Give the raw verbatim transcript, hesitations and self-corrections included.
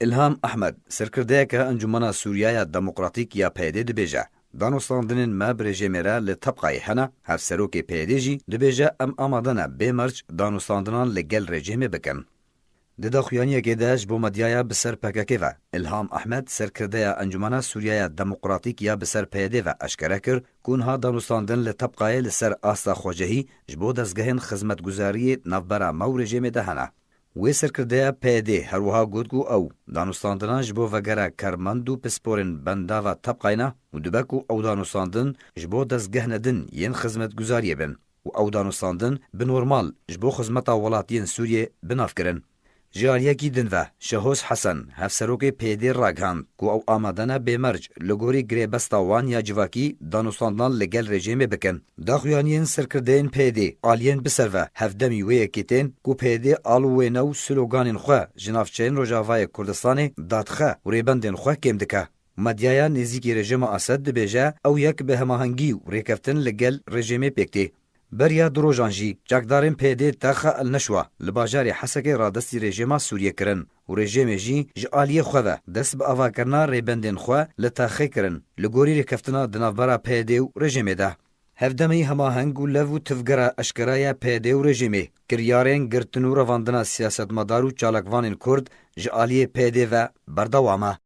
Îlham Ehmed, serkirdeyeke Encûmena Sûriyeya Demokratîk ya P Y D dibêje, danûstandinên me bi rejîmê re li Tebqayê hene, hevserokê P Y D jî dibêje em amade ne bê merc danûstandinan li gel rejîmê bikin. Di daxuyaniyekê de ji bo medyaya bi ser P K K ve, Îlham Ehmed, serkirdeya Encûmena Sûriyeya Demokratîk ya bi ser P Y D ve eşkere kir ku niha danûstandin li Tebqayê li ser asta xwecihî ji bo dezgehên xizmetguzariyê navbera me û rejîmê de hene. Wê serkirdeya P Y D her wiha got ku ew danûstandinan ji bo vegera karmend û pisporên bendava Tebqayê ne û dibe ku ew danûstandin ji bo dezgehne din yên xizmetguzariyê bin û ew danûstandin bi normal ji bo xizmeta welatiyên Sûriyê bi nav kirin. Ji aliyekî din ve Şehoz Hesen, hevserokê P Y D ragihand ku ew amade ne bê merc li gorî girêbesta wan ya civakî danûstandinan li gel rejîmê bikin. Daxuyaniyên serkirdeyên P Y D aliyên bi ser ve hevdemî wê yekê tên ku P Y D alû wêne û sloganên xwe ji navçeyên Rojavayê Kurdistanê dadixe û rêbendên xwe kêm dike. Medyaya nêzîkî rejîma Esed dibêje ew yek bi hemahengî û rêkeftin li gel rejîmê pêk tê. Beriya du rojan jî çekdarên P Y D texa El Neşwa li bajarê Hesekê radestî rejîma Sûriyê kirin û rejîmê jî ji aliyê xwe ve dest bi avakirina rêbendên xwe li texê kirin, li gorî rêkeftina di navbera P Y D û rejîmê de. Hevdemî hemaheng û lev û tivgera eşkera ya P Y D û rejîmê, kiryarên girtin û revandina siyasetmedar û çalakvanên Kurd ji aliyê P Y D ve berdewam e.